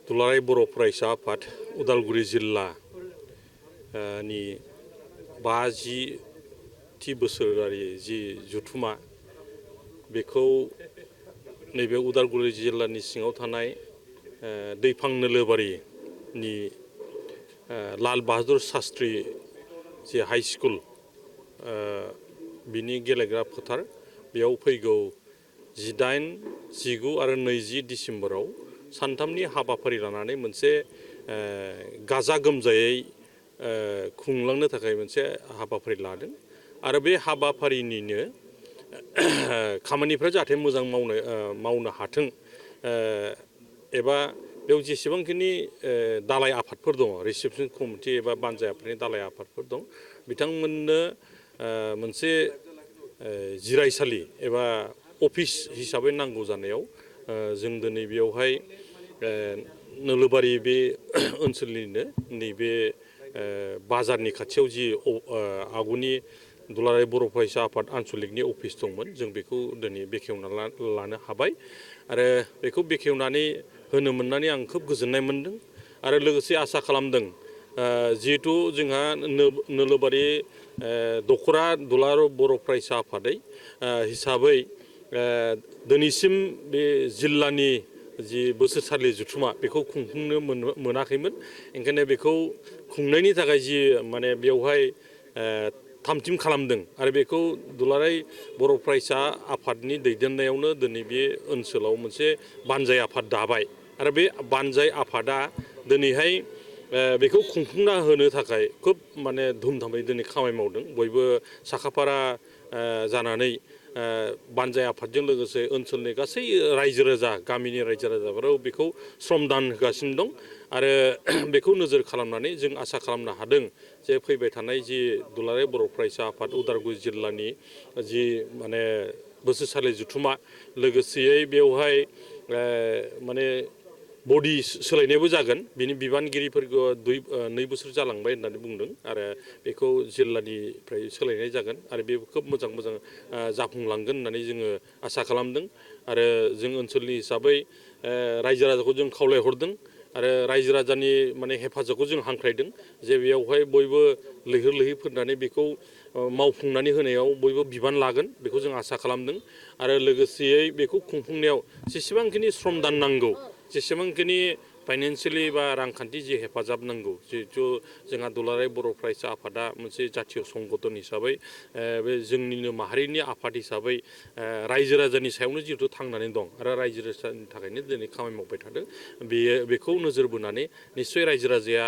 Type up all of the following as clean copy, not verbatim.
दुलाराय बर' फरायसा आफाद उदालगुरि जिल्ला नि 50थि बोसोरारि जि जथुमा बेखौ नैबे उदालगुरि जिल्लानि सिङाव थानाय दैफां नोलोबारिनि लाल बाहादुर शास्त्री जे हाई स्कुल बिनि गेलेग्रा फोथार बेयाव फैगौ 18, 19 आरो 20 डिसेम्बराव सानथामनि हाबाफारि लानानै मोनसे गाजा गोमजायै खुंलांनो थाखाय मोनसे हाबाफारि लादों आरो बे हाबाफारिनिनो खामानिफ्रा जाहाथे मोजां मावनो हाथों एबा बेयाव जेसेबांखिनि दालाय आफादफोर दङ रिसेपसन कमिटि एबा बानजाय आफादनि दालाय आफादफोर दं बिथांमोननो मोनसे जिरायसालि एबा अफिस हिसाबै नांगौ जानायाव जों दिनै बेयावहाय नोलोबारि बे ओनसोलनिनो नैबे बाजारनि खाथियाव जि आगुनि दुलाराय बर' फरायसा आफाद आनसलिकनि अफिस दंमोन जों बेखौ दिनै बेखेवना लानो हाबाय आरो बेखौ बेखेवनानै होनो मोननानै आं खोब गोजोननाय मोनदों आरो लोगोसे आसा खालामदों जिहेतु जोंहा नोलोबारि दखरा दुलाराय बर' फरायसा आफादै हिसाबै दिनैसिम बे जिल्लानि जि बोसोरसालि जथुमा बेखौ खुंफुंनो मोनाखैमोन ओंखायनो बेखौ खुंनायनि थाखाय जि माने बेवहाय थामथिम खालामदों आरो बेखौ दुलाराय बर' फरायसा आफादनि दैदेननायावनो दिनै बे ओनसोलाव मोनसे बानजाय आफाद दाबाय आरो बे बानजाय आफादा दिनैहाय बेखौ खुंफुंना होनो थाखाय खोब माने धुमधामै दिनै खामानि मावदों बयबो साखाफारा जानानै बानजाय आफादजों लोगोसे ओनसोलनि गासै रायजो राजा गामिनि रायजो राजाफोराव बेखौ श्रमदान होगासिनो दं आरो बेखौ नोजोर खालामनानै जों आसा खालामनो हादों जे फैबाय थानाय जि दुलाराय बर' फरायसा आफाद उदालगुरि जिल्लानि जि माने बोसोरसालि जथुमा लोगोसेयै बेवहाय माने बडि सोलायनायबो जागोन बिनि बिबानगिरिफोरखौ 2 बोसोर जालांबाय होननानै बुंदों आरो बेखौ जिल्लानिफ्राय सोलायनाय जागोन आरो बे खोब मोजां जाफुंलांगोन होननानै जोङो आसा खालामदों आरो जों ओनसोलनि हिसाबै रायजो राजाखौ जों खावलायहरदों आरो रायजो राजानि माने हेफाजाबखौ जों हांख्रायदों जे बेयावहाय बयबो लैहोर लैहोर फैनानै बेखौ मावफुंनानै होनायाव बयबो बिबान लागोन बेखौ जों आसा खालामदों आरो लोगोसेयै बेखौ खुंफुंनायाव जेसेबांखिनि श्रमदान नांगौ जेसेबांखिनि फाइनान्सियेलि बा रांखान्थि जि हेफाजाब नांगौ जिहेथु जोंहा दुलाराय बर' फरायसा आफादा मोनसे जातीय संगठन हिसाबै बे जोंनिनो माहारिनि आफाद हिसाबै रायजो राजानि सायावनो जिहेतु थांनानै दं आरो रायजो राजानि थाखायनो दिनै खामानि मावबाय थादों बेखौ नोजोर बोनानै निस्सय रायजो राजाया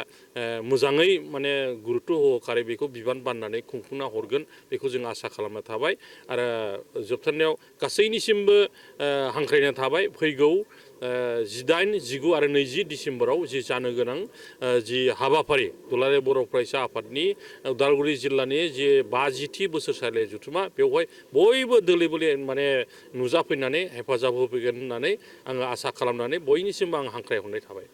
मोजाङै माने गुरुत्त' होखारै बेखौ बिबान बाननानै खुंफुंना हरगोन बेखौ जों आसा खालामना थाबाय आरो जोबथारनायाव गासैनिसिमबो हांख्रायनाय थाबाय फैगौ 18, 19 आरो 20 डिसेम्बराव जि जानो गोनां जि हाबाफारि दुलाराय बर' फरायसा आफादनि उदालगुरि जिल्लानि जि 50थि बोसोरसालि जथुमा बेवहाय बयबो दोलै बोलै माने नुजाफैनानै हेफाजाब होफैगोन होननानै आङो आसा खालामनानै बयनिसिमबो आं हांख्रायहरनाय थाबाय।